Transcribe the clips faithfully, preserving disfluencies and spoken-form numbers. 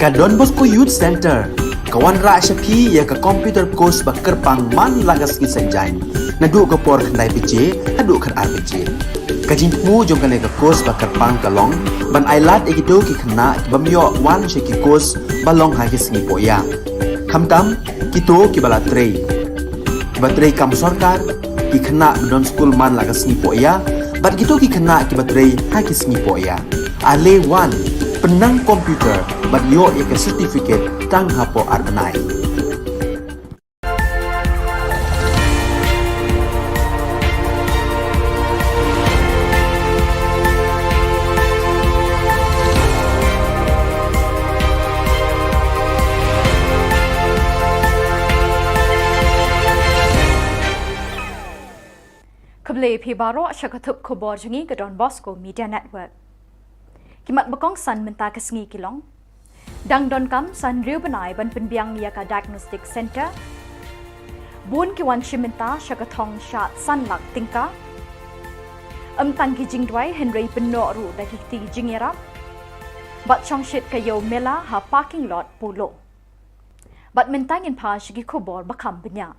Ka Don Bosco Youth Centre ka wanrah sha phi ïa ka computer course ba kyrpang man la ka sngi Saitjaiñ, naduh ka por khyndai baje haduh khatar baje. Ka jingthmu jong kane ka course ba kyrpang ka long ban ailad ïa kito ki khynnah ki bym ïoh wan sha ki course ba long ha ki sngi pohïa, khamtam kito kiba la trei, kiba trei kam sorkar, ki khynnah ba don skul man la ka sngi pohïa, bad kito ki khynnah kiba trei ha ki sngi pohïa. Ale wan, pynnang computer bad ïoh ïa ka certificate tang hapoh ar bnai. Khublei phi baroh sha ka thup khubor jong ngi ka Don Bosco Media Network. Ki mat ba kongsan mynta ka sngi ki long: Dang donkam san hynriew bnai ban pynbiang ïa ka Diagnostic Centre. Bun ki wan shim bynta sha ka thong shad san lak tyngka. Ym tang ki jingduwai hynrei pynnoh ruh da ki kti jingïarap. Bad shongshit ka Ïew Mela ha parking lot Polo. Bad mynta ngin phai sha ki khubor ba kham bniah.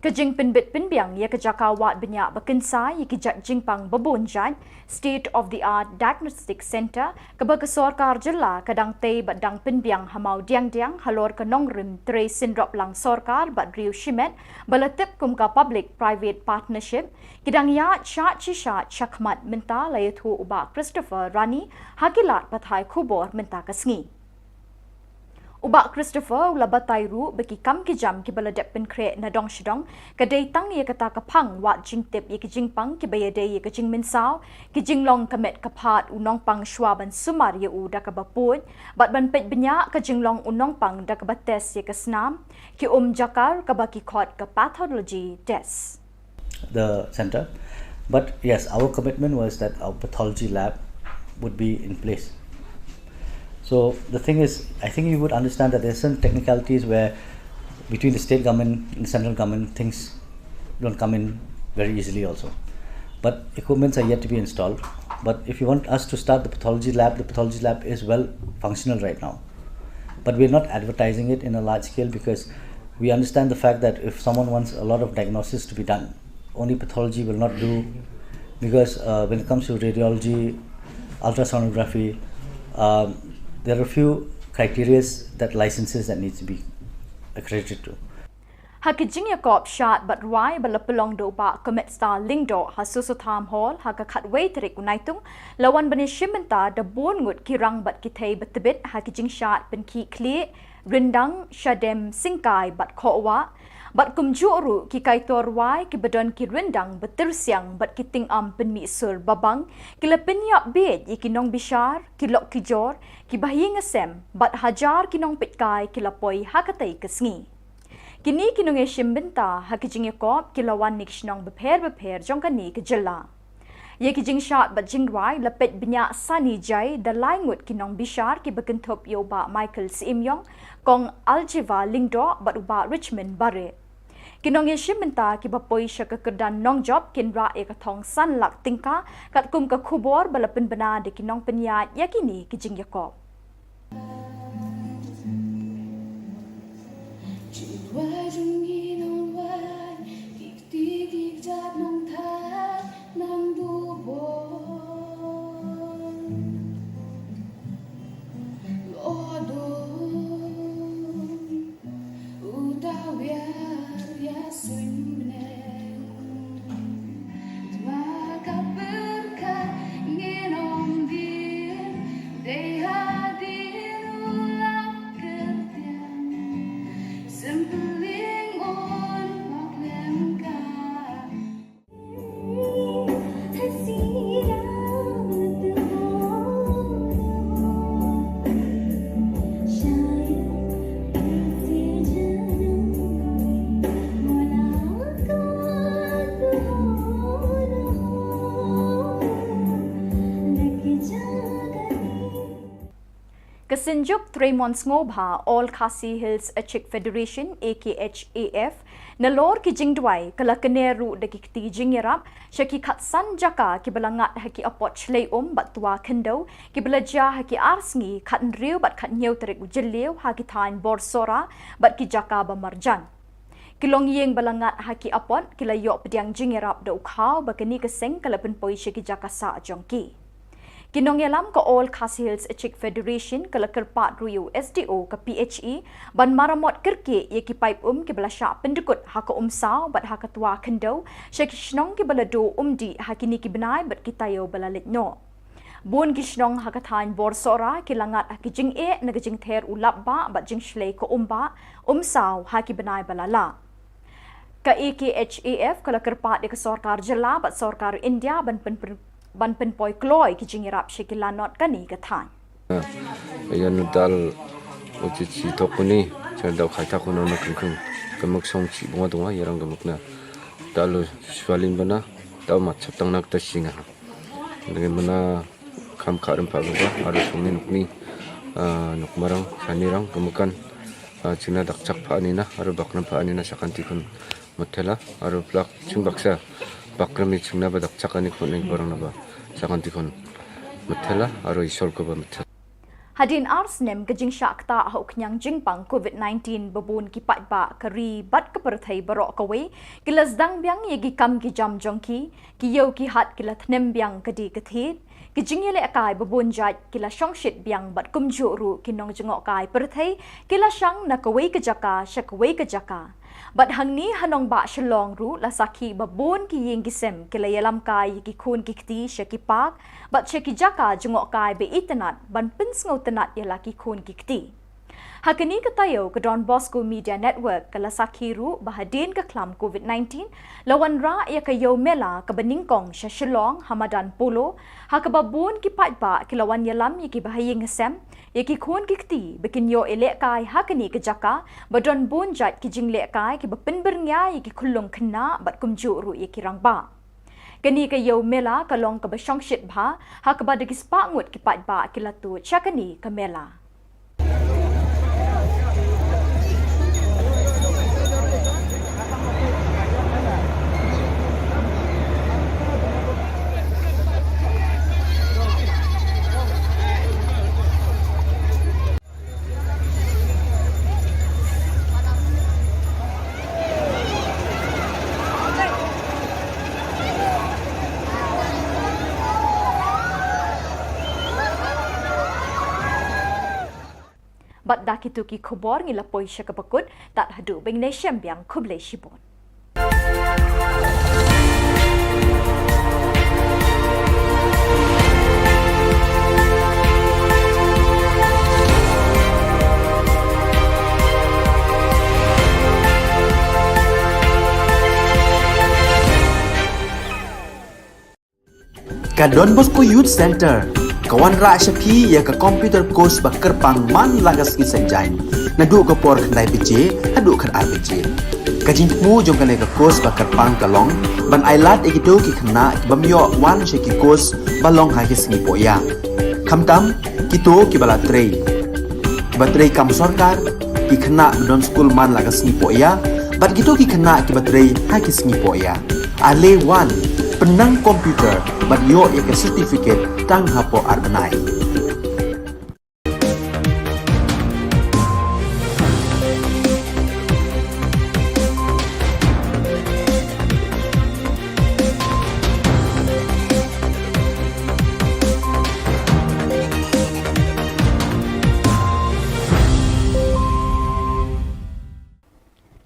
Ka jingpynbit pynbiang ïa ka jaka wad bniah ba kynsai ïa ki jait jingpang ba bun jait, State of the Art Diagnostic Centre, kaba ka sorkar jylla ka dang tei bad dang pynbiang ha Mawdiangdiang halor ka nongrim trei synroplang sorkar bad riew shimet ba la tip kum ka Public Private Partnership, ki dang ïaid shad shi shad shakhmat mynta, la ïathuh u Bah Christopher Rani ha ki lad pathai khubor mynta ka sngi. U Bah Christopher u la batai ruh ba ki kam ki jam kiba la dep pynkhreh na dong sha dong ka dei tang ïa kata ka phang wad jingtip ïa ki jingpang kiba ïadei ïa ka jingmynsaw, ki jinglong ka met ka phad u nongpang shwa ban sumar ïa u da kaba pud, bad ban peit bniah ka jinglong u nongpang da kaba test ïa ka snam, ki um jakar kaba ki khot ka pathology test. The center. But yes, our commitment was that our pathology lab would be in place. So the thing is, I think you would understand that there's some technicalities where between the state government and the central government, things don't come in very easily also. But equipments are yet to be installed. But if you want us to start the pathology lab, the pathology lab is well functional right now. But we're not advertising it in a large scale because we understand the fact that if someone wants a lot of diagnosis to be done, only pathology will not do, because uh, when it comes to radiology, ultrasonography, um, there are a few criteria that licenses that needs to be accredited to. Ha ki jingïakop shad bad rwai ba la pynlong da u Bah Cometstar Lyngdoh ha Soso Tham Hall ha ka khatwei tarik u Naitung, la wan ban ïashim bynta da bun ngut ki rang bad ki thei ba tbit ha ki jingshad pynkhih khlieh, ryndang, shadem, syngkai bad khohwah. Bad kumjuh ruh ki kaitor rwai kiba don ki ryndang ba tyrsiang bad ki tyngam pynmih sur babang, ki la pynïap bieit ïa ki nongbishar, ki lok ki jor, ki bahaïing hasem bad hajar ki nongpeitkai ki la poi ha katei ka sngi. Kine ki nongïashim bynta ha ki jingïakop ki la wan na ki shnong bapher bapher jong kane ka jylla. Ïa ki jingshad bad jingrwai la peit bniah sani jai da lai ngut ki nongbishar kiba kynthup ïa u Bah Michael Syiemiong, Kong Aljiva Lyngdoh bad u Bah Richmond Bareh. Ki nongïashim bynta kiba poi sha ka kyrdan nongjop kin rah ïa ka thong san lak tyngka katkum ka khubor ba la pynbna da ki nongpynïaid ïa kine ki jingïakop. Ka Synjuk Trei Mon Sngewbha All Khasi Hills Achik Federation, A K H A F, Nalor ki jingduwai, ka la kner ruh da ki kti jingïarap sha ki khatsan jaka kiba la ngat ha ki apot shlei um bad twa khyndew, kiba la jia ha ki ar sngi, khathynriew bad khathynñiew tarik u Jylliew, ha ki thaiñ Borsora bad ki jaka ba marjan. Ki longïing ba la ngat ha ki apot ki la ïoh pdiang jingïarap da u khaw ba kane ka seng ka la pynpoi sha ki jaka sah jong ki. Ki nongïalam ka All Khasi Hills Achik Federation ka la kyrpad ruh ïa u S D O ka P H E ban maramot kyrkieh ïa ki paip um kiba la shah pyndkut ha ka Umsaw bad ha ka Twa Khyndew sha ki shnong kiba la duh umdih ha kine ki bnai bad ki taïew ba la leit noh. Bun ki shnong ha ka thaiñ Borsora ki la ngat ha ki jingeh na ka jingther u lapbah bad jingshlei ka umbah, umsaw ha ki bnai ba la lah. Ka A K H A F ka la kyrpad ïa ka sorkar jylla bad sorkar India ban pyn, pyn, ban pynpoi kloi ki jingïarap sha ki lanot kane ka thaiñ. Ïa na dal u chi chi thok kuni, cha dau khai thak kuno na kung kung. Ka mak song chi bunga dunga, ïa rang ka mak na. Dal u shwalin bana, dau mat chap tang nak ta shinga. Ngi muna kham kha rem pha ba, aru song ni nuk ni, ah, nuk marang, sani rang, kemukan, ah, china dak chak pha ni na, aru bak rem pha ni na, sakan tikun mutela, aru plak chung baksa, bak rem ni chuna ba dak chak ani kun ni barang na ba, sakan tikun mutela, aru isol ko ba mutela. Hadien ar snem ka jingshah ktah ha u khñiang jingpang COVID nineteen, ba bun ki paidbah ka ri bad ka pyrthei baroh kawei ki la sdang biang ïa ki kam ki jam jong ki, ki ïew ki hat ki la thnem biang ka die ka thied, ki jingïalehkai ba bun jait ki la shongshit biang bad kumjuh ruh ki nongjngohkai pyrthei ki la shang na kawei ka jaka sha kawei ka jaka. Bad hangne ha nongbah Shillong ruh la sakhi ba bun ki ïing ki sem ki la ïalam kai ïa ki khun ki kti sha ki park bad sha ki jaka jngohkai ba itynnad ban pynsngewtynnad ïa la ki khun ki kti. Ha kane ka taïew ka Don Bosco Media Network ka la sakhi ruh ba hadien ka khlam COVID nineteen la wanrah ïa ka ïew mela kaba nyngkong sha Shillong ha madan Polo, ha kaba bun ki paidbah ki la wan ïalam ïa ki bahaïing hasem, ïa ki khun ki kti ba kin ïoh ïalehkai ha kane ka jaka ba don bun jait ki jinglehkai kiba pynbyrngia ïa ki khyllung khynnah bad kumjuh ruh ïa ki rangbah. Kane ka ïew mela ka long kaba shongshit bha, ha kaba da ki spah ngut ki paidbah ki la tuid sha kane ka mela. Bad da kito ki khubor ngi la poi sha kaba kut, tad haduh ban ïashem biang, khublei shibun. Ka Don Bosco Youth Center ka wanrah sha phi ïa ka computer course ba kyrpang man la ka sngi Saitjaiñ, naduh ka por khyndai baje haduh khatar baje. Ka jingthmu jong kane ka course ba kyrpang ka long ban ailad ïa kito ki khynnah ki bym ïoh wan sha ki course ba long ha ki sngi pohïa, khamtam kito kiba la trei, kiba trei kam sorkar, ki khynnah ba don skul man la ka sngi pohïa, bad kito ki khynnah kiba trei ha ki sngi pohïa. Ale wan, pynnang computer bad ïoh ïa ka certificate tang hapoh ar bnai.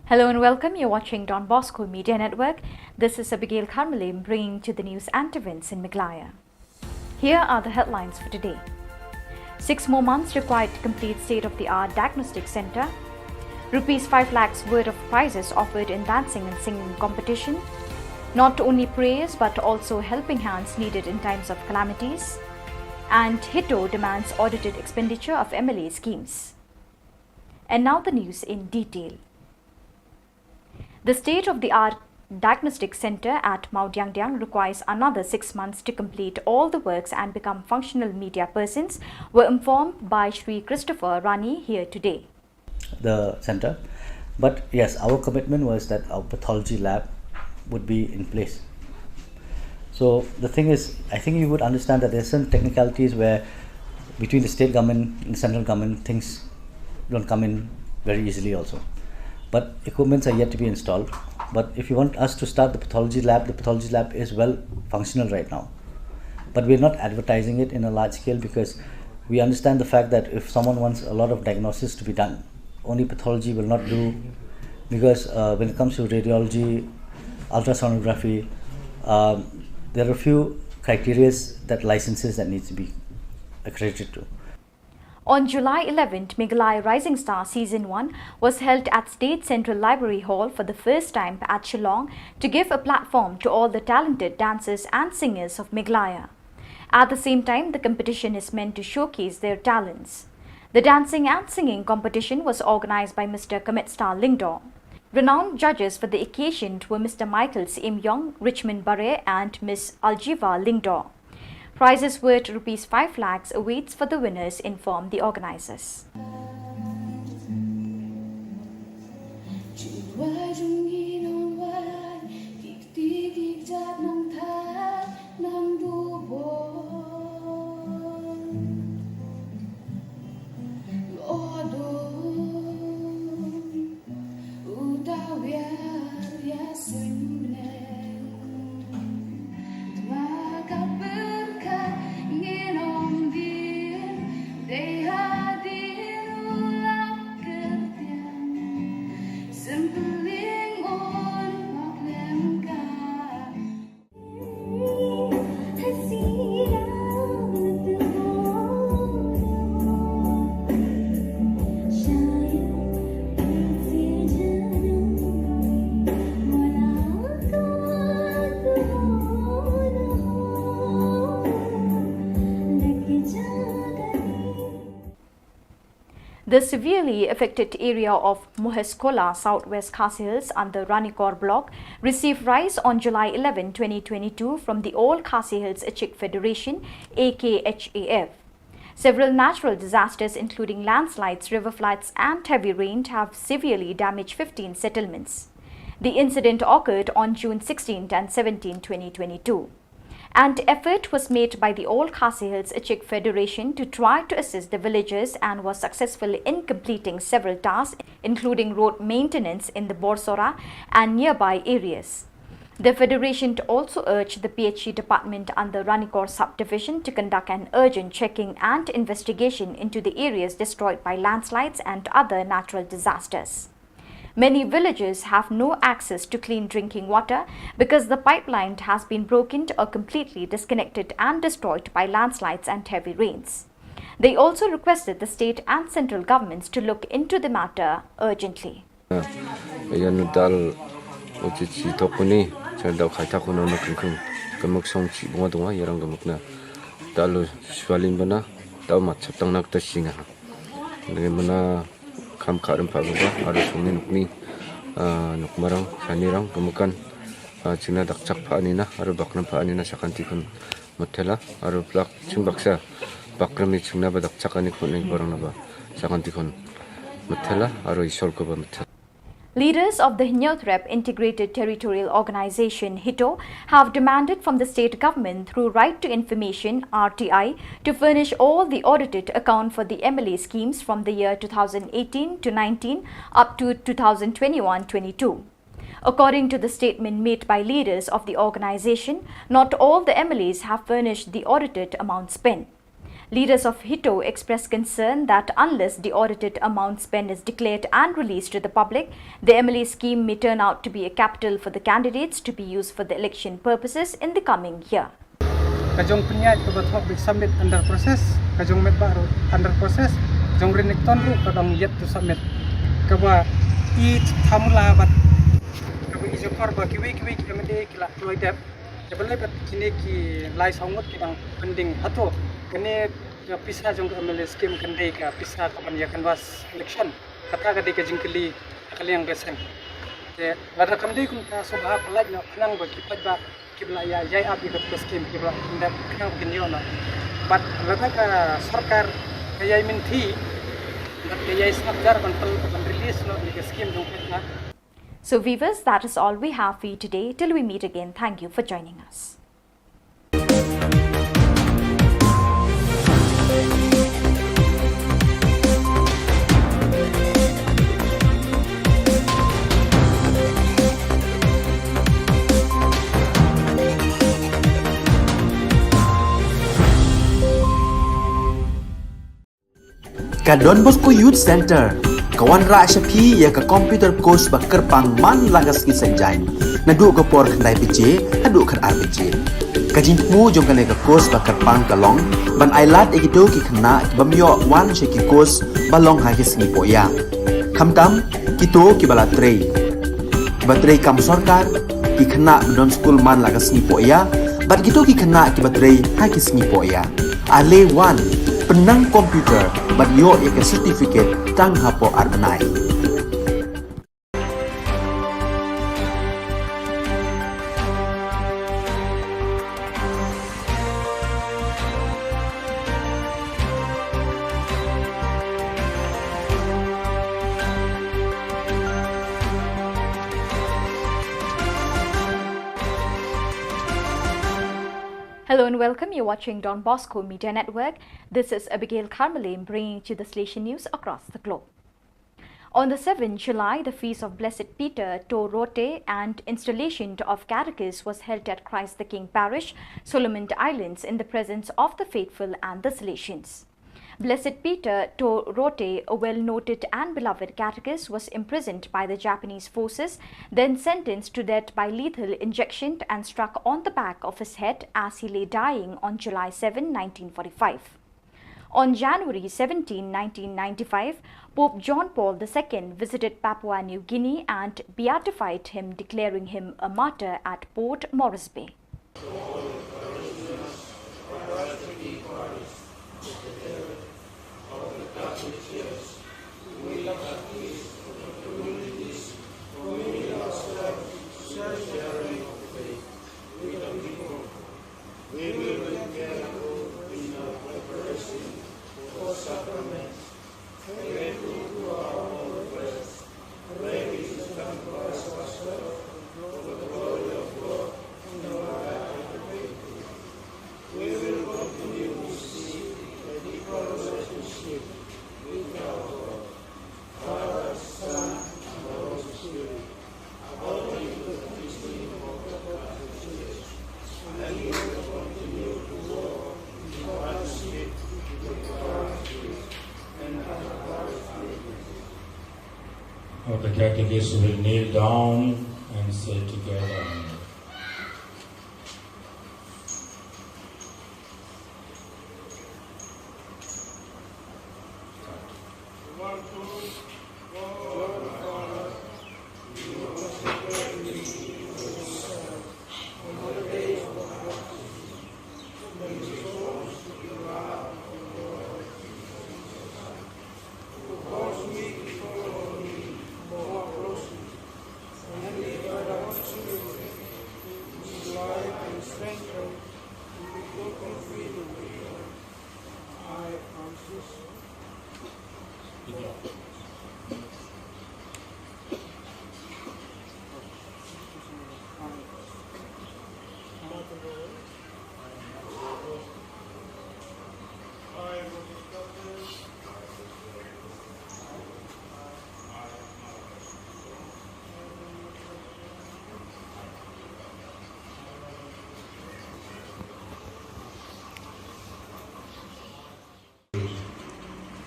Hello and welcome. You're watching Don Bosco Media Network. This is Abigail Kharmalim bringing to the news and events in Meghalaya. Here are the headlines for today. Six more months required to complete state-of-the-art diagnostic center. Rupees five lakhs worth of prizes offered in dancing and singing competition. Not only prayers but also helping hands needed in times of calamities. And HITO demands audited expenditure of M L A schemes. And now the news in detail. The state-of-the-art diagnostic center at Mawdiangdiang requires another six months to complete all the works and become functional, media persons were informed by Shri Christopher Rani here today. The center, But yes, our commitment was that our pathology lab would be in place. So the thing is, I think you would understand that there's some technicalities where between the state government and the central government, things don't come in very easily also. But equipments are yet to be installed. But if you want us to start the pathology lab, the pathology lab is well functional right now. But we're not advertising it in a large scale because we understand the fact that if someone wants a lot of diagnosis to be done, only pathology will not do, because uh, when it comes to radiology, ultrasonography, um, there are a few criteria that licenses that needs to be accredited to. On July eleventh, Meghalaya Rising Star Season one was held at State Central Library Hall for the first time at Shillong to give a platform to all the talented dancers and singers of Meghalaya. At the same time, the competition is meant to showcase their talents. The dancing and singing competition was organized by Mister Kametstar Lyngdoh. Renowned judges for the occasion were Mister Michael Syiem Yong, Richmond Barre, and Miss Aljiva Lyngdoh. Prizes worth rupees five lakhs awaits for the winners, informed the organizers. The severely affected area of Moheskola, Southwest Khasi Hills, under Ranikor block, received rice on July eleventh, twenty twenty-two, from the All Khasi Hills Achik Federation, A K H A F. Several natural disasters, including landslides, river floods, and heavy rain, have severely damaged fifteen settlements. The incident occurred on June sixteenth and seventeenth, twenty twenty-two. An effort was made by the All Khasi Hills Achik Federation to try to assist the villagers and was successful in completing several tasks, including road maintenance in the Borsora and nearby areas. The federation also urged the P H E department under Ranikor subdivision to conduct an urgent checking and investigation into the areas destroyed by landslides and other natural disasters. Many villages have no access to clean drinking water because the pipeline has been broken or completely disconnected and destroyed by landslides and heavy rains. They also requested the state and central governments to look into the matter urgently. Ïa nu dal u chi chi thok kuni cha dau khai thak kuno na kengkeng, ka mak song chi bunga dunga ïa rang ka mak na dal u swalin bana dau mat chap tang nak ta singa. Ngi mana kham kha rem pha ba aro song ni nuk ni nuk marang sani rang ka makan chingna dak chak pha ni na aro bak rem pha ni na sakan ti khun. Mathela aro plak ching baksa bakram ni chingna ba dak chak ani khun ni borang na ba sakan ti khun. Mathela aro isol ko ba mathela. Leaders of the Hynñiewtrep Integrated Territorial Organization, HITO, have demanded from the state government through Right to Information, R T I, to furnish all the audited account for the M L A schemes from the year two thousand eighteen to nineteen up to two thousand twenty-one twenty-two. According to the statement made by leaders of the organization, not all the M L As have furnished the audited amount spent. Leaders of HITO expressed concern that unless the audited amount spent is declared and released to the public, the M L A scheme may turn out to be a capital for the candidates to be used for the election purposes in the coming year. Ka jong pynïaid kaba thok bit submit under process, ka jong met ba ruh under process, ka jong rin nikton ruh ka dang yet to submit. Kaba i thamula bad kaba i jokor ba kiwi kiwi ki M L A ki la kloi dep. Kaba le bad kine ki lai saw ngut ki dang pending hato kane ka pisa jong ka M L A scheme kan dei ka pisa ka ban ïa canvass election. Kata ka dei ka jingkylli ka liang ka seng. Te lada kam dei kum ka sngewbha pynlait noh khnang ba ki paidbah kiba la ïa ïai ap ïa ka skim kiba la ïa kyndat khnang ba kin ïoh noh. Bad lada ka sorkar ka ïai mynthi bad ka ïai sngap jar ban pynlait ban release. Please note, like a scheme, don't get that. So viewers, that is all we have for you today. Till we meet again, thank you for joining us. Ka Don Bosco Youth Center ka wanrah sha phi ïa ka computer course ba kyrpang man la ka sngi Saitjaiñ, naduh ka por khyndai baje haduh khatar baje. Ka jingthmu jong kane ka course ba kyrpang ka long ban ailad ïa kito ki khynnah ki bym ïoh wan sha ki course ba long ha ki sngi pohïa, khamtam kito kiba la trei, kiba trei kam sorkar, ki khynnah ba don skul man la ka sngi pohïa, bad kito ki khynnah kiba trei ha ki sngi pohïa. Ale wan, pynnang computer bad ïoh ïa ka certificate tang hapoh ar bnai. Hello and welcome. You're watching Don Bosco Media Network. This is Abigail Karmalim bringing to you the Salesian news across the globe. On the seventh July, the feast of Blessed Peter Torote and installation of catechist was held at Christ the King Parish, Solomon Islands, in the presence of the faithful and the Salesians. Blessed Peter Torote, a well-noted and beloved catechist, was imprisoned by the Japanese forces, then sentenced to death by lethal injection and struck on the back of his head as he lay dying on July seventh, nineteen forty-five. On January seventeenth, nineteen ninety-five, Pope John Paul the Second visited Papua New Guinea and beatified him, declaring him a martyr at Port Moresby. We will be careful in our preparation for sacraments, faithful to our own prayers, ready to sacrifice ourselves for the glory of God and the life of the faithful. We will continue to seek a deeper relationship with our God, Father, Son, and Holy Spirit. All the catechists will kneel down and say together.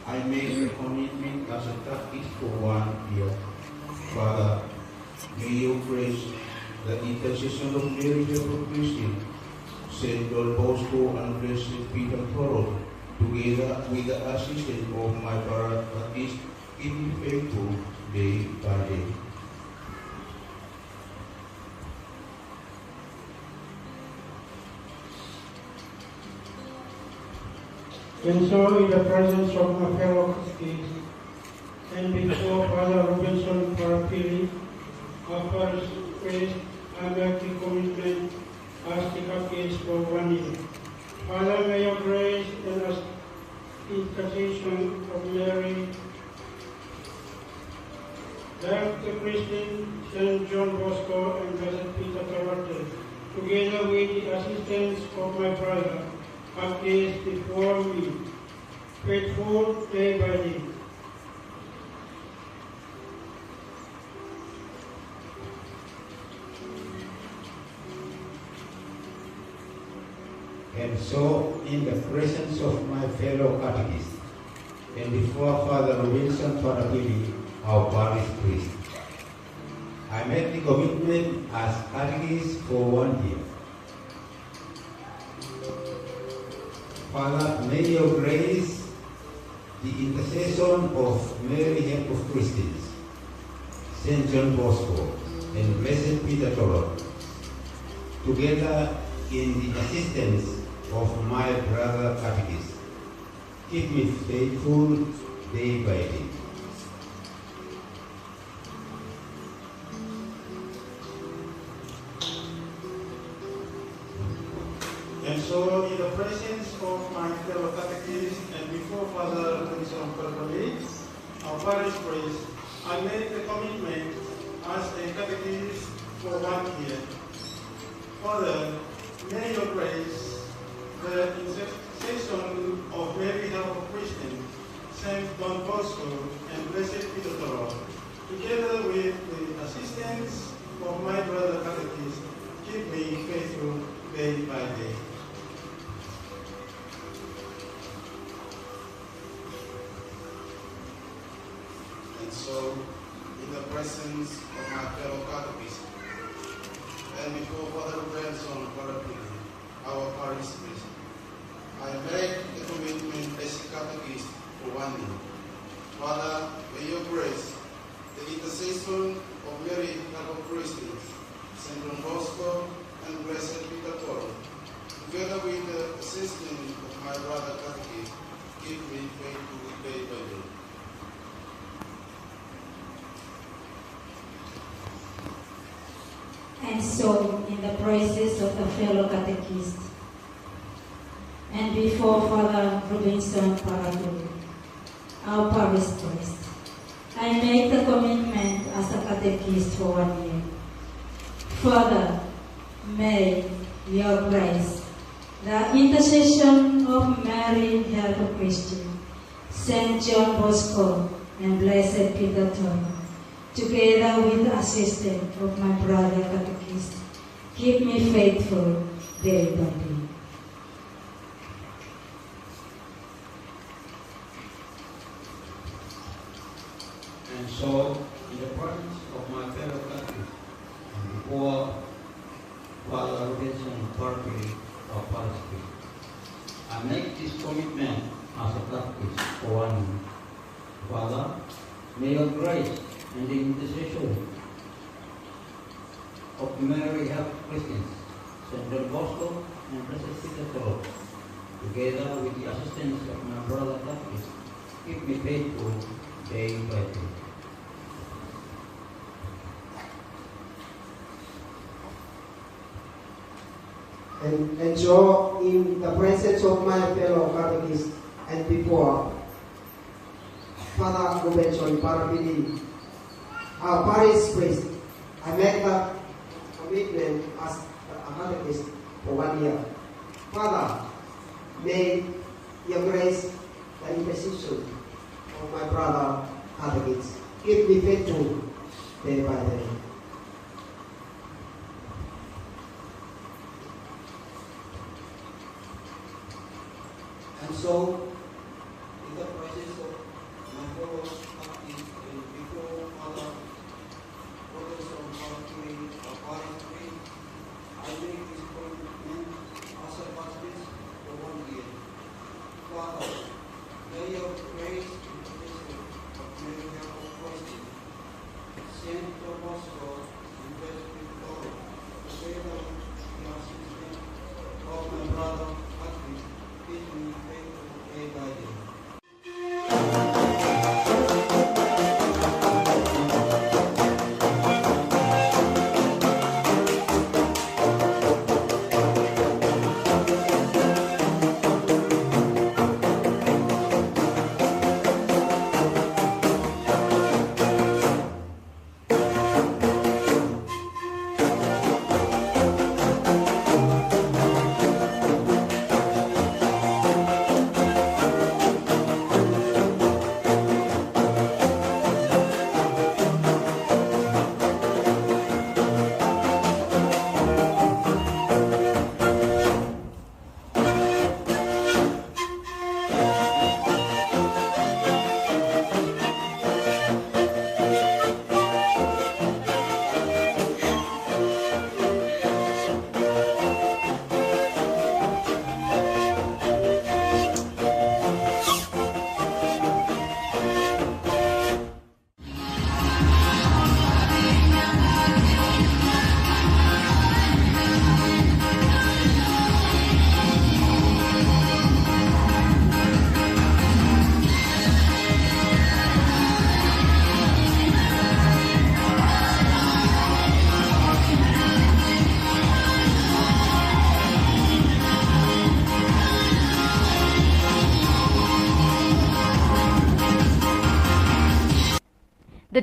I make a commitment as a catechist for one year. Father, may your grace, the intercession of Mary, ever Christian, Saint Don Bosco, and Blessed Peter Toro, together with the assistance of my paracatechist, keep me faithful day by day. And so, in the presence of my fellow catechists, and before Father Robinson Parapili, our Father Priest, I make the commitment as the catechist for one year. Father, may your grace and as intercession of Mary, Saint John Bosco and Blessed Peter Torlow, together with the assistance of my brother, have placed before me faithful day by day. And so, in the presence of my fellow catechists, and before Father Robinson Parapili, our parish priest, I make the commitment as catechist for one year. Father, may your grace, the intercession of Mary, Help of Christians, Saint John Bosco, and Blessed Peter Torlow, together in the assistance of my brother catechist, keep me faithful day by day. And so, in the presence of my fellow catechists and before Father Robinson Parapili, our parish priest, I make the commitment as a catechist for one year. Father, may your grace, the intercession of Mary, Help of Christians, Saint John Bosco, and Blessed Peter Torlow, together with the assistance of my brother catechist, keep me faithful day by day. And so, in the presence of my fellow catechists, and before Father Robinson Parapili, our parish priest, I make the commitment as a catechist for one year. Father, may your grace, the intercession of Mary, Help of Christians, Saint John Bosco, and Blessed Peter Torlow, together with the assistance of my brother catechist, keep me faithful day by day. And so, in the presence of the fellow catechist, and before Father Robinson Parapili, our parish priest, I make the commitment as a catechist for one year. Father, may your grace, the intercession of Mary, Help of Christians, Saint John Bosco, and Blessed Peter Torlow, together with the assistance of my brother catechist, keep me faithful day by day. And so, in the presence of my fellow catechists, and before Father Robinson Parapili, our parish priest, I make this commitment as a catechist for one year. Father, may your grace and the intercession of Mary, Help of Christians, Saint John Bosco, and Blessed Peter Torlow, together with the assistance of my brother catechist, keep me faithful day by day. And, and so, in the presence of my fellow catechists and before Father Robinson Parapili, our parish priest, I make the commitment as a catechist for one year. Father, may your grace, the intercession of my brother catechist, keep me faithful day by day. And so, in the presence of my fellow catechists and before Father Robinson Parapili, our parish priest, I make this commitment as a catechist for one year. Father, may your grace and protection of Mary, Help of Christians, Saint John Bosco, and Blessed Peter Torlow, together with the assistance of my brother Patrick, keep me faithful day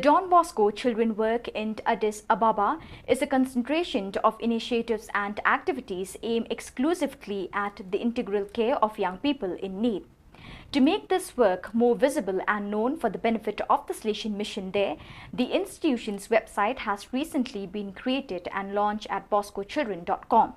Don Bosco Children Work in Addis Ababa is a concentration of initiatives and activities aimed exclusively at the integral care of young people in need. To make this work more visible and known for the benefit of the Salesian Mission there, the institution's website has recently been created and launched at boscochildren dot com.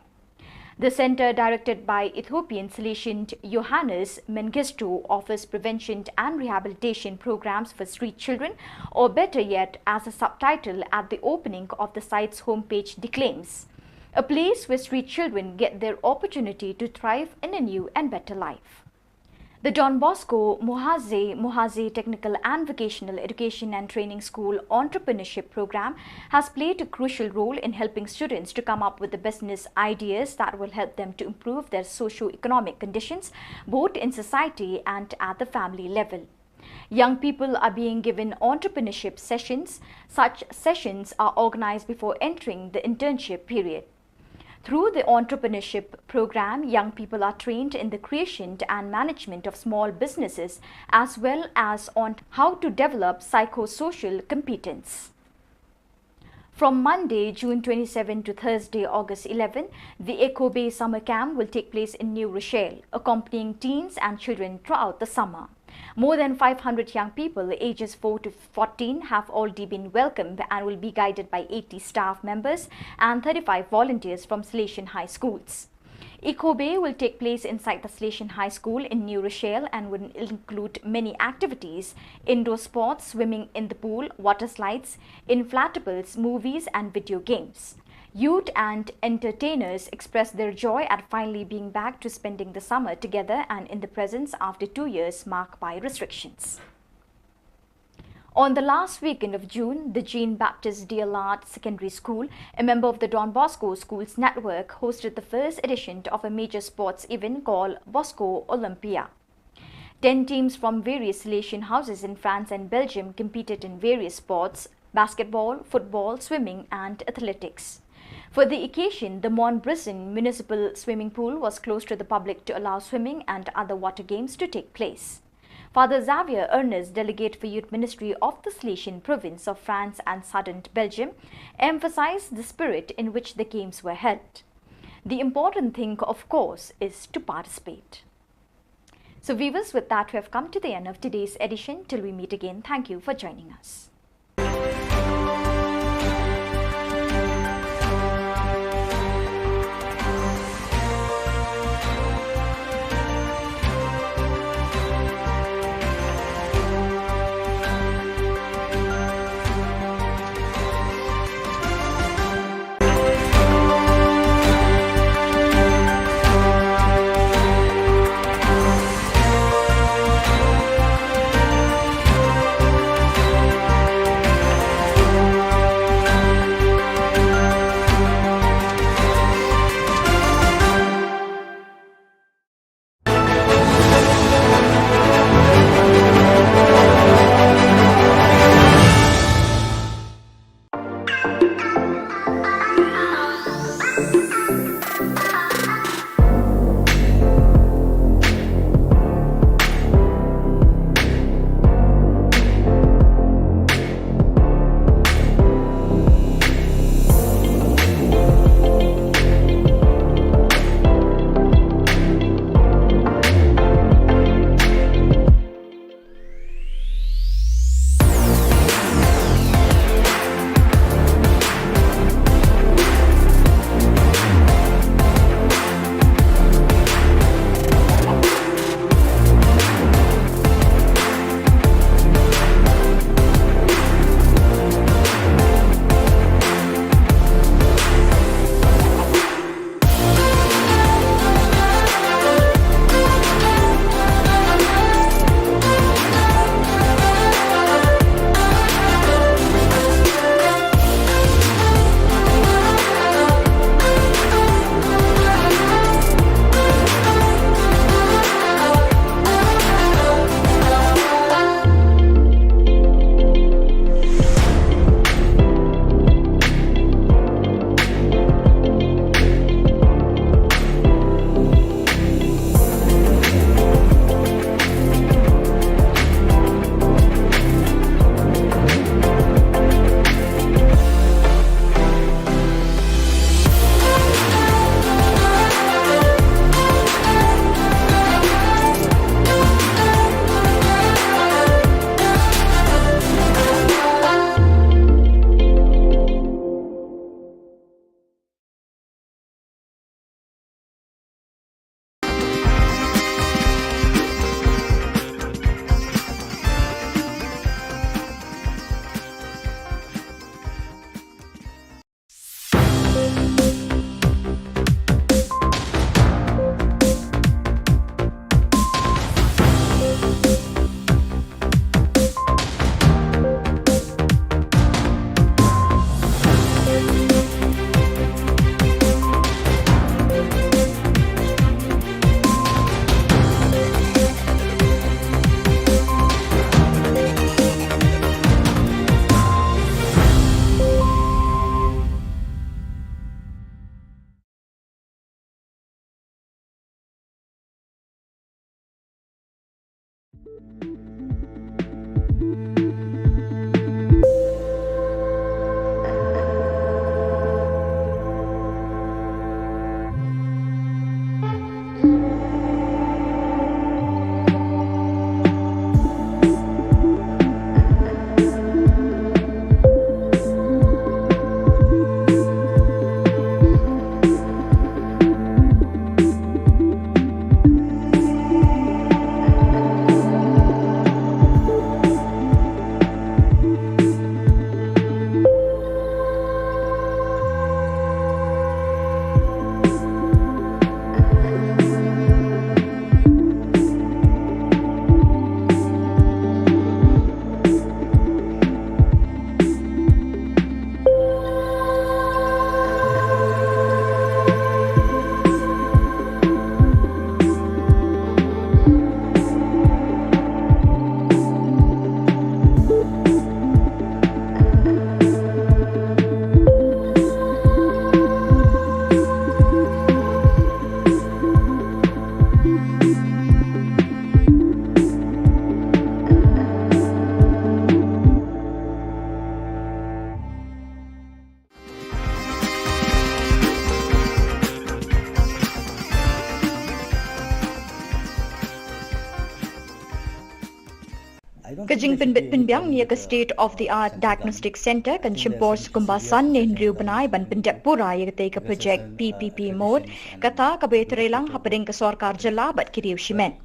The center, directed by Ethiopian Salesian Johannes Mengistu, offers prevention and rehabilitation programs for street children, or better yet, as a subtitle at the opening of the site's homepage declaims, a place where street children get their opportunity to thrive in a new and better life. The Don Bosco Muhaze Muhaze Technical and Vocational Education and Training School Entrepreneurship Program has played a crucial role in helping students to come up with the business ideas that will help them to improve their socio-economic conditions, both in society and at the family level. Young people are being given entrepreneurship sessions. Such sessions are organized before entering the internship period. Through the entrepreneurship program, young people are trained in the creation and management of small businesses, as well as on how to develop psychosocial competence. From Monday, June twenty-seven to Thursday, August eleven, the Echo Bay Summer Camp will take place in New Rochelle, accompanying teens and children throughout the summer. More than five hundred young people ages four to fourteen have already been welcomed and will be guided by eighty staff members and thirty-five volunteers from Salesian high schools. Echo Bay will take place inside the Salesian High School in New Rochelle and will include many activities: indoor sports, swimming in the pool, water slides, inflatables, movies, and video games. Youth and entertainers express their joy at finally being back to spending the summer together and in the presence after two years marked by restrictions. On the last weekend of June, the Jean Baptiste Diellard Secondary School, a member of the Don Bosco Schools Network, hosted the first edition of a major sports event called Bosco Olympia. Ten teams from various Salesian houses in France and Belgium competed in various sports: basketball, football, swimming, and athletics. For the occasion, the Montbrison Municipal Swimming Pool was closed to the public to allow swimming and other water games to take place. Father Xavier Ernest, delegate for Youth Ministry of the Salesian Province of France and Sadant, Belgium, emphasized the spirit in which the games were held. The important thing, of course, is to participate. So, viewers, with that, we have come to the end of today's edition. Till we meet again, thank you for joining us. Ka jingpynbit pynbiang ïa ka State of the Art Diagnostic Centre kan shim por sha kumba san ne hynriew bnai ban pyndep pura ïa katei ka project P P P mode, kata kaba ïatreilang hapdeng ka sorkar jylla bad ki riew shimet.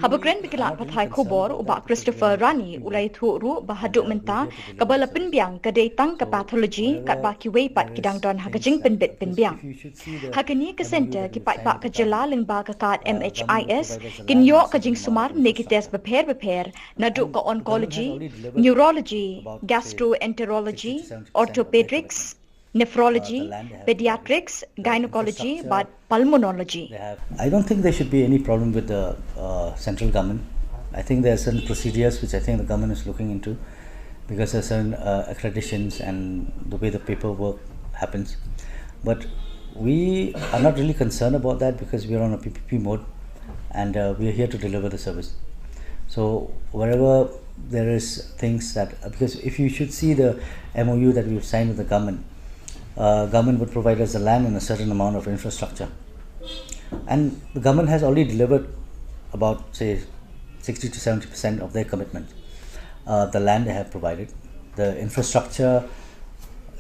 Haba kren bad ki lad pathai khubor, u Bah Christopher Rani u la ïathuh ruh ba haduh mynta kaba la pynbiang ka dei tang ka pathology, katba kiwei pat ki dang don ha ka jingpynbit pynbiang. Ha kane ka centre, ki paidbah ka jylla lyngba ka kad M H I S kin ïoh ka jingsumar ne ki test bapher bapher, naduh ka oncology, neurology, gastroenterology, orthopedics, nephrology, pediatrics, gynecology bad pulmonology. I don't think there should be any problem with the uh, central government. I think there are certain procedures which I think the government is looking into, because there are certain uh, accreditations and the way the paperwork happens. But we are not really concerned about that because we are on a P P P mode, and uh, we are here to deliver the service. So wherever there is things that, because if you should see the M O U that we've signed with the government, uh, government would provide us the land and a certain amount of infrastructure. And the government has already delivered about, say, sixty to seventy percent of their commitment. Uh, the land they have provided, the infrastructure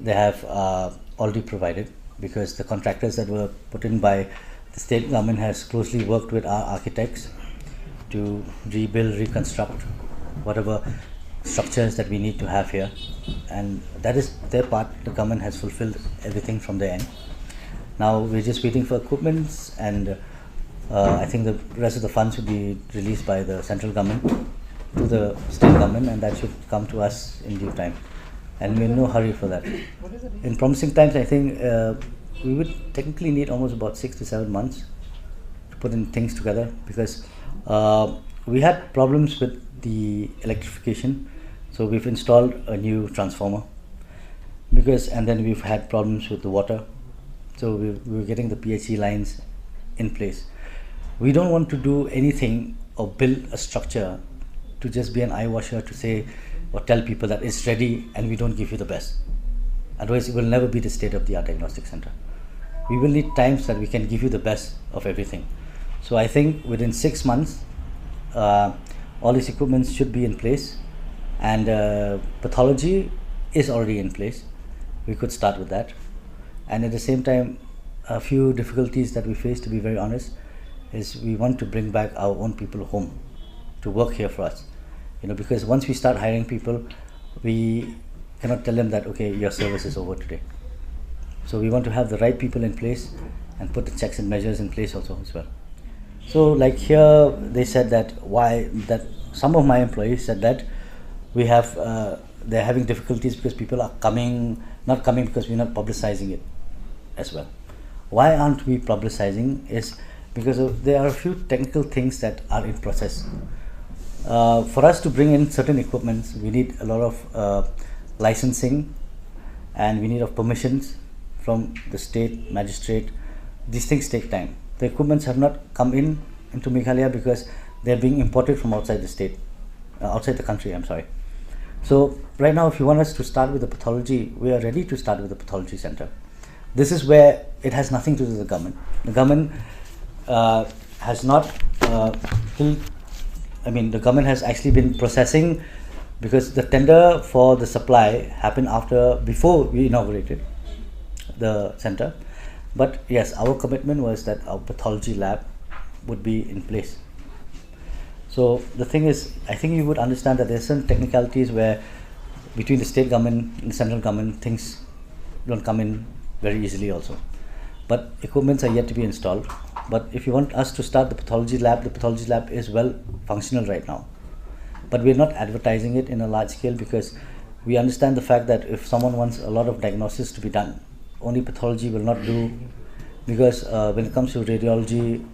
they have uh, already provided, because the contractors that were put in by the state government has closely worked with our architects to rebuild, reconstruct whatever structures that we need to have here. And that is their part. The government has fulfilled everything from their end. Now we're just waiting for equipments, and uh, I think the rest of the funds will be released by the central government to the state government, and that should come to us in due time. And we're in no hurry for that. In promising times, I think uh, we would technically need almost about six to seven months to put in things together, because uh, we had problems with the electrification. So we've installed a new transformer, because, and then we've had problems with the water. So we, we were getting the P H E lines in place. We don't want to do anything or build a structure to just be an eye washer, to say or tell people that it's ready and we don't give you the best. Otherwise, it will never be the state of the art diagnostic center. We will need times that we can give you the best of everything. So I think within six months, uh, all these equipments should be in place, and uh, pathology is already in place. We could start with that. And at the same time, a few difficulties that we face, to be very honest, is we want to bring back our own people home to work here for us. You know, because once we start hiring people, we cannot tell them that, okay, your service is over today. So we want to have the right people in place and put the checks and measures in place also as well. So like here, they said that why, that some of my employees said that we have uh, they're having difficulties because people are coming, not coming because we're not publicizing it as well. Why aren't we publicizing is because of, there are a few technical things that are in process. Uh, for us to bring in certain equipments, we need a lot of uh, licensing, and we need of permissions from the state magistrate. These things take time. The equipments have not come in into Meghalaya because they're being imported from outside the state. uh, outside the country, I'm sorry. So right now, if you want us to start with the pathology, we are ready to start with the pathology center. This is where it has nothing to do with the government. The government uh, has not uh, till, I mean, the government has actually been processing, because the tender for the supply happened after, before we inaugurated the center. But yes, our commitment was that our pathology lab would be in place. So the thing is, I think you would understand that there's some technicalities where between the state government and the central government, things don't come in very easily also. But equipments are yet to be installed. But if you want us to start the pathology lab, the pathology lab is well functional right now. But we're not advertising it in a large scale because we understand the fact that if someone wants a lot of diagnosis to be done, only pathology will not do, because uh, when it comes to radiology,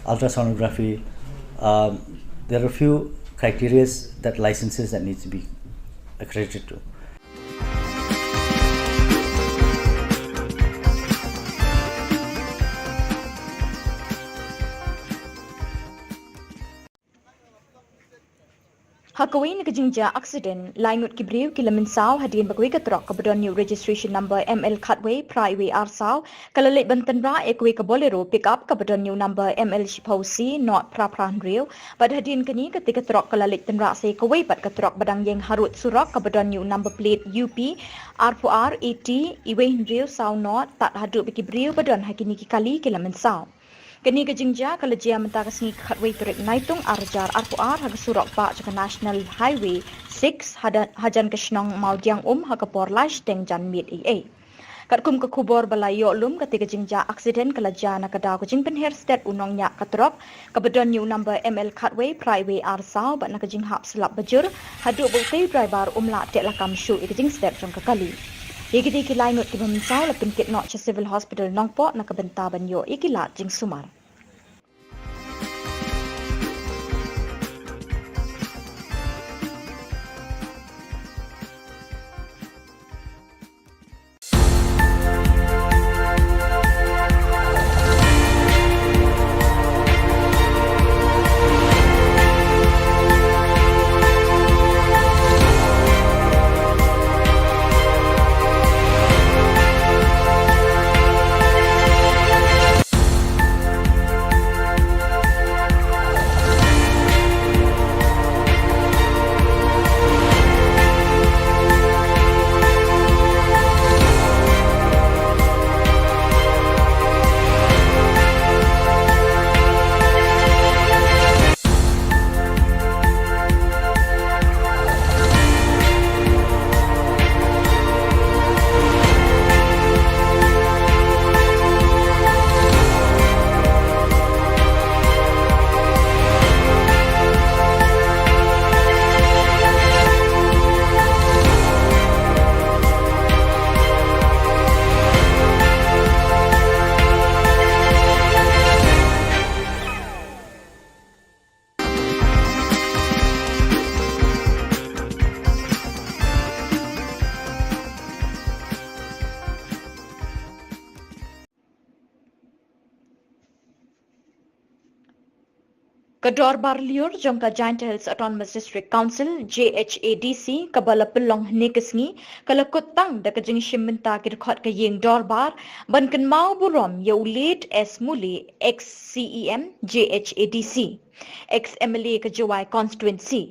ultrasonography, um, there are a few criteria that licenses that need to be accredited to. Ha kawei na ka jingjia accident, lai ngut ki briew ki la mynsaw hadien ba kawei ka truck kaba don ïa u registration number M L khatwei phra wei ar saw ka la leit ban tynrah ïa kawei ka Bolero pickup kaba don ïa u number M L shiphew C not phra phra hynriew. Bad hadien kane, kata ka truck ka la leit tynrah sa ïa kawei pat ka truck ba dang ïeng harud surok kaba don ïa u number plate U P arphew ar A T wei hynriew saw not, tad haduh ba ki briew ba don ha kine ki kali ki la mynsaw. Kane ka jingjia ka la jia mynta ka sngi ka khatwei tarik Naitung ar hajar arphew ar ha ka surok bah jong ka National Highway six, hajan ka shnong Mawdiangum ha ka por lai shiteng janmiet eiei. Katkum ka khubor ba la ïoh lum, kata ka jingjia accident ka la jia na ka daw ka jingpynher stet u nongñiah ka truck kaba don ïa u number M L khatwei phra wei ar saw, bad na ka jinghap slap bajur haduh ba utei u driver um lah teh lakam shuh ïa ka jingstet jong ka kali. Ïa kidei ki lai ngut kiba mynsaw la pynkit noh sha Civil Hospital Nongpoh na ka bynta ban ïoh ïa ki lad jingsumar. Ka dorbar lyiur jong ka Jaintia Hills Autonomous District Council, J H A D C, kaba la pynlong hynne ka sngi, ka la kut tang da ka jingshim bynta ki dkhot ka ïing dorbar ban kynmaw burom ïa u Late S Mule, ex C E M J H A D C, ex M L A ka Jowai constituency.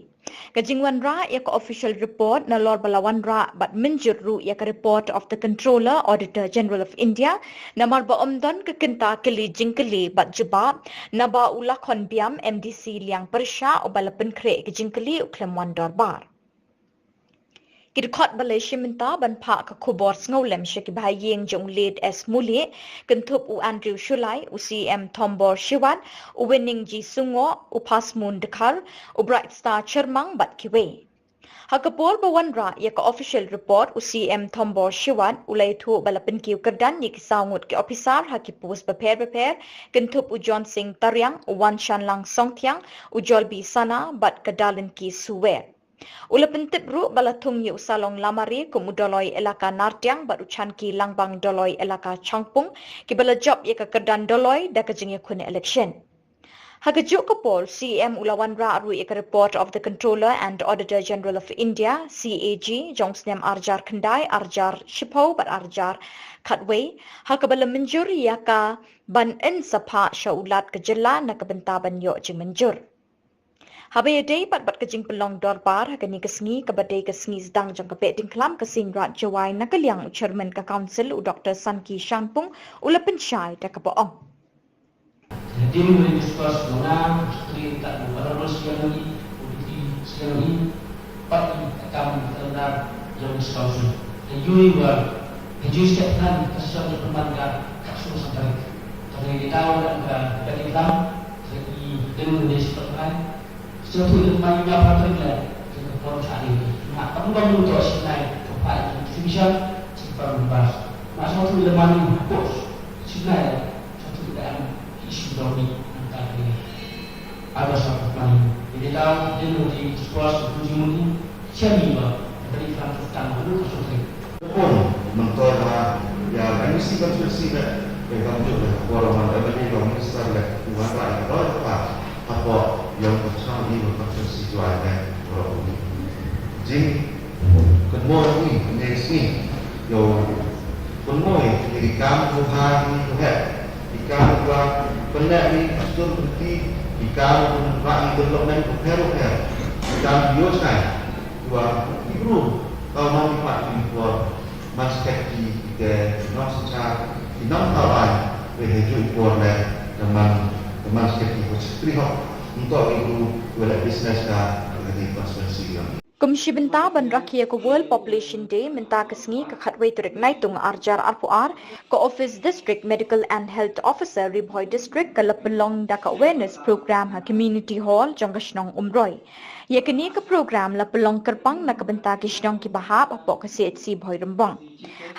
Ka jingwanrah ïa ka official report nalor ba la wanrah bad mynjur ruh ïa ka report of the Controller, Auditor General of India, namar ba ym don ka kynta kylli jingkylli bad jubab naba u Lakhon Biam, M D C Liang Pyrshah, uba la pynkhreh ïa ka jingkylli, u khlem wan dorbar. Ki dkhot ba la shim bynta ban phah ka khubor sngewlem sha ki bahaïing jong u Late S Mule, kynthup u Andrew Shullai, u C M Thombor Shiwat, u Winning G Sungoh, u Pasmun Dkhar, u Bright Star Chyrmang bad kiwei. Ha ka por ba wanrah ïa ka official report, u C M Thombor Shiwat u la ïathuh ba la pynkiew kyrdan ïa ki saw ngut ki ophisar ha ki post bapher bapher, kynthup u John Singh Tariang, u Wanshanlang Songthiang, u Jolbi Sana bad ka Darlin K Suwer. U la pyntip ruh ba la thung ïa u Salong Lamare kum u Doloi Elaka Nartiang bad u Chanki Langbang Doloi Elaka Changpung, kiba la jop ïa ka kyrdan Doloi da ka jingïakhun election. Ha kajuh ka por, CM u la wanrah ruh ïa ka Report of the Controller and Auditor General of India, CAG, jong u snem arjar khyndai, arjar shiphew bad arjar khatwei, ha kaba la mynjur ïa ka ban yn sa phah sha u Lat ka jylla na ka bynta ban ïoh jingmynjur. Haba ïadei pat bad ka jingpynlong dorbar ha kane ka sngi kaba dei ka sngi sdang jong ka Behdeiñkhlam ka Seiñraij Jowai na ka liang u Chairman ka Council u Doktor Sanki Shanpung u la pynshai da kaba ong. Hadien ba discuss manga Secretary ka u Honorable Siang Ri, u Deputy Siang Ri, pat i ka kam ka lar jong discussion. Ka yui wa ka yui step kan ka session ka pynban ka ka su sa tarik. Ka dei ka daw dan ka ka di lam ka i den ni step kan. Session tu mai nya pa tarik la ka por sa ni. Ma kam kam tu sinai ka pa i session si pa members. Ma session tu le mani pos sinai. Satu dalam isu domi angkat ini. Ada satu kali. Jadi tahu dia mau di sekolah satu juni siapa ni ba dari Francis tang dulu ke sore. Pun mentor ba ya kami si konstitusi dah ya kami juga orang mana ada ni orang minister dah tuan rai roh apa apa yang bersama ini konstitusi jual dah orang ini. Jing kynmaw ïa ngi, ngi sngi. Ïa u kynmaw ïa ki kam u ha ngi u heh. Ki kam u ha pynleh ngi pastor bynti, ki kam u ha ngi development u pher u pher. Ki kam u ïoh snai. U ha ki bru, ka u ha ngi pat ki por. Mas kat ki te nong sa cha, ki nong ta wan, we he ju i por le, ka man, ka man kat ki ko chakri hok. Nto ki bru, we le business ka, ka di constituency. Kum shi bynta ban rakhe ïa ka World Population Day, mynta ka sngi ka khatwei tarik Naitung arjar arphew ar, ka Office District Medical and Health Officer Ri Bhoi District ka la pynlong da ka awareness program ha Community Hall jong ka shnong Umroi. Ïa kane ka program la pynlong kyrpang na ka bynta ki shnong kiba hap hapoh ka CHC Bhoirymbong.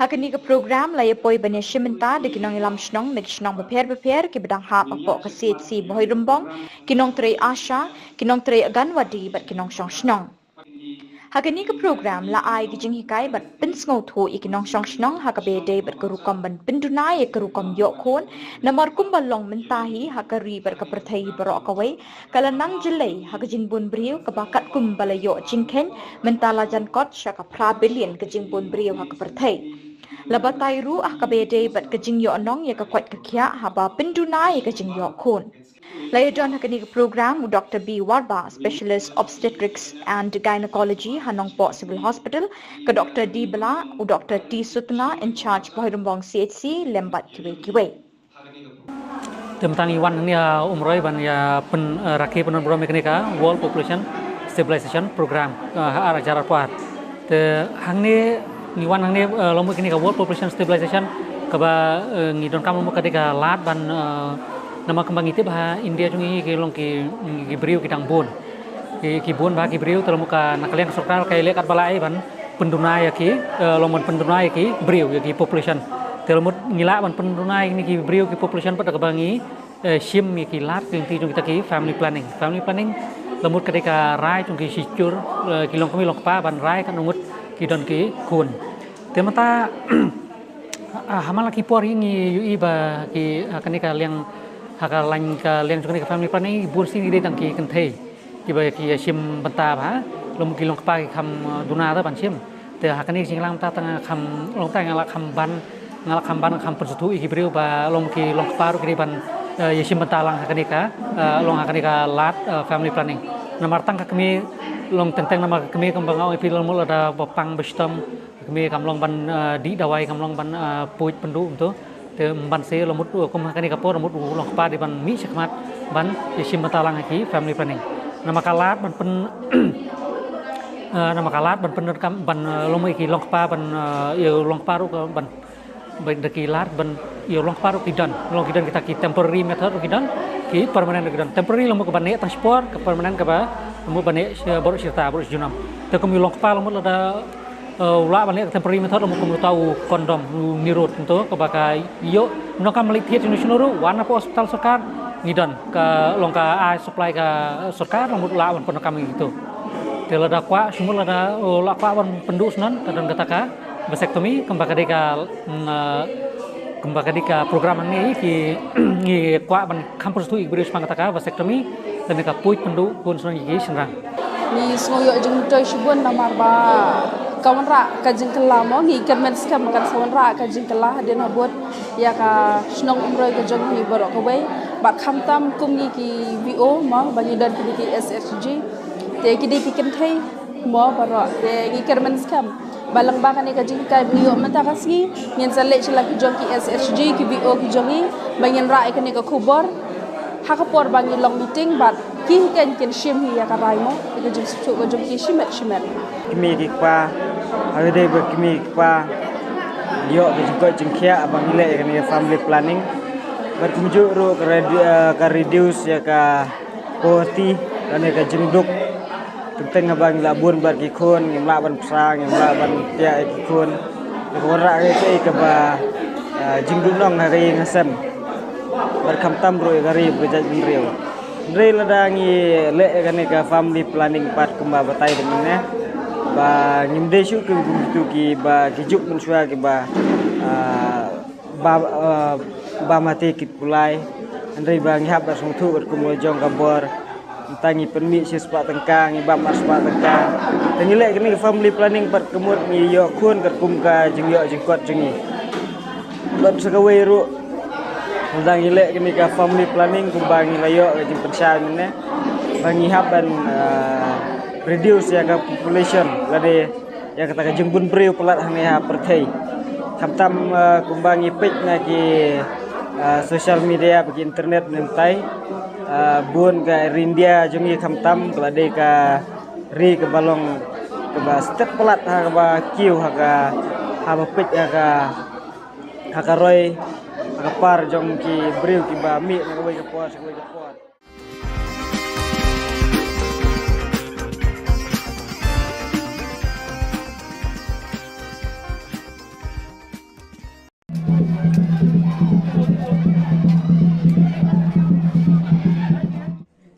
Ha kane ka program la ïa poi ban ïa shim bynta da ki nongïalam shnong na ki shnong bapher bapher kiba dang hap hapoh ka CHC Bhoirymbong, ki nongtrei ASHA, ki nongtrei Anganwadi bad ki nongshong shnong. Ha kane ka program la ai ki jinghikai bad pynsngewthuh ïa ki nongshong shnong ha kaba ïadei bad ka rukom ban pynduna ïa ka rukom ïoh khun, namar kumba long mynta hi ha ka ri bad ka pyrthei baroh kawei, ka la nang jlei ha ka jingbun briew kaba katkum ba la ïoh jingkheiñ, mynta la jan kot sha ka phra billion ka jingbun briew ha ka pyrthei. La batai ruh ha kaba ïadei bad ka jingïoh nong ïa ka koit ka khiah haba pynduna ïa ka jingïoh khun. La ïadon ha kane ka program u Doktor B Warba, Specialist Obstetrics and Gynecology ha Nongpoh Civil Hospital, ka Doktor D Bala, u Doktor T Sutnga, in charge Bhoirymbong CHC, lem bad kiwei kiwei. Te mynta ngi wan hangne ha Umroi ban ïa pyn, eh, rakhe pynburom ïa kane ka World Population Stabilization Program, eh, ha ar hajar arphew ar. Te hangne ngi wan hangne, eh, long mut kane ka World Population Stabilization kaba, eh, ngi donkam long mut ka dei ka lad ban, eh, namar kumba ngi tip ha India jong ngi ki long ki, ki briew ki dang bun. Ki, ki bun bha ki briew te long mut ka na ka liang sorkar ka ïaleh katba lah ban pynduna ïa ki, eh, long ban pynduna ïa ki briew ïa ki population. Te long mut ngi lah ban pynduna ïa ki briew ki population pat da kaba ngi eh, shim ïa ki lad ki lynti jong kita ki family planning. Family planning la mut ka dei ka rai jong ki shijur, eh, ki longkmie longkpa ban rai katno ngut ki don ki khun. Te mynta, ah, ha man la ki por hi ngi ïohi ba ki, ah, kane ka liang, ha ka lain ka liang jong kane ka family planning bun sien ki dei tang ki kynthei. Kiba ki ïa shim bynta bha, la mut ki longkpa ki kham, eh, duna da ban shim. Te ha kane ka jingïalang mynta tang kham long tang nga la kham ban, nga la kham ban kham pynsngewthuh ïa ki briew ba long ki longkpa ruh ki dei ban, eh, ïa shim bynta lang ha kane ka, eh, long ha kane ka lad, eh, family planning. Namar tang ka kmie long teng teng namar ka kmie kumba nga ong ïa phi long mut lada ba pang ba shitom, ka kmie kam long ban, eh, dih dawai kam long ban, eh, puid pynduh kumto. Te ban se la mut, uh, kum ha kane ka por la mut, uh, u longkpa dei ban mih shakhmat ban ïa shim bynta lang ha ki family planning. Namar ka lad ban pyn, eh, namar ka lad ban pyndonkam ban, eh, long mih ki longkpa ban, eh, ïa u longkpa ruh ka ban, ban da ki lad ban ïa u longkpa ruh ki don. Long ki don kita ki temporary method ruh ki don, ki permanent ruh ki don. Temporary la mut ka ban ïa tang shipor, ka permanent kaba la mut ban ïa, eh, baroh shi rta, baroh shi junom. Te kum ïa u longkpa la mut lada eh, u lah ban leh ka temporary method, la mut kum uta u condom, u nirud, kumto, kaba ka ïoh, nongkam leit thied shano shano ruh, wan na ka hospital sorkar, ngi don, ka long ka ai supply ka sorkar, la mut lah ban pyndonkam ïa kito. Te lada kwah, shu mut lada, eh, lah kwah ban pynduh shnon, ka don kata ka vasectomy, kumba ka dei ka, mm, eh, Kumba ka dei ka program hangne ki ngi kwah ban kham pyrshah ïa ki briew shaphang kata ka vasectomy lane ka puid pynduh khun shnong ïa ki shynrang. Ngi sngew ïoh jingmyntoi shibun namar ba ka wanrah ka jingkylla mo, ngi kyrmen skhem ba kan sa wanrah ka jingkylla hadien habud ïa ka shnong Umroi ka jong ngi baroh kawei. Bad khamtam kum ngi ki V O mo ba ngi don kine ki S H G. Te ki dei ki kynthei mo baroh. Te ngi kyrmen skhem ba lyngba kane ka jinghikai ba ngi ïoh mynta ka sngi, ngin sa leit sha la ki jong ki S H G, ki V O ki jong ngi, ba ngin rah ïa kane ka khubor ha ka por ba ngi long meeting bad ki hi kin, kin shim hi ïa ka rai mo, ïa ka jingsngewthuh ka jong ki shimet shimet. Kmie ki kpa, ha ka dei ba kmie ki kpa ïoh ka jingkoit jingkhiah ba ngi leh ïa kane ka family planning. Bad kumjuh ruh ka redu-, eh, ka reduce ïa ka poverty lane ka jingduk. Teng teng haba ngi la bun bad ki khun, ngim lah ban pynshai, ngim lah ban pynïaid ïa ki khun. Te ka wanrah kaei kaei kaba, ah, jingduhnong ha ka ïing ha sem. Bad khamtam ruh ïa ka ri bad ka jaitbynriew. Hynrei lada ngi leh ïa kane ka family planning pat kumba batai da mynne, ba ngim dei shuh kum kitu kiba ki juk mynshuwa kiba, ah, ba, ah, ba mate kit kulai. Hynrei ba ngi hap ban sngewthuh katkum la jong ka bor. Mynta ngi pynmih shi spah tyngka, ngi bam ar spah tyngka. Te ngi leh kane ka family planning pat ka mut ngi ïoh khun katkum ka jingïoh jingkot jong ngi. Bad sa kawei ruh, lada ngi leh kane ka family planning kumba ngi la ïoh ka jingpynshai mynne, ba ngi hap ban, ah, reduce ïa ka population lane ïa kata ka jingbun briew palat hangne ha pyrthei. Khamtam, ah, kumba ngi peit na ki, ah, social media bad ki internet mynta, ah, bun ka India jong ngi khamtam ka la dei ka ri kaba long kaba stet palat ha kaba kiew ha ka, haba peit ha ka, ha ka roi, ha ka par jong ki briew kiba mih na kawei ka por sha kawei ka por.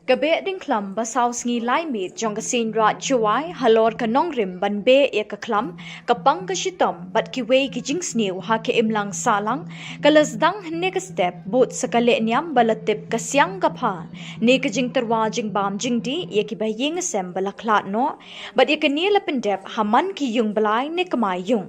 Ka Behdeiñkhlam ba saw sngi lai miet jong ka Seiñraij Jowai halor ka nongrim ban beh ïa ka khlam, ka pang ka shitom bad kiwei ki jingsniew ha ka imlang sahlang, ka la sdang hynne ka step bud sa ka lehniam ba la tip ka siang ka pha ne ka jingtyrwa jingbam jingdih ïa kiba ïeng sem ba la khlad noh, bad ïa kane la pyndep ha man ki ïung blai ne kmai ïung.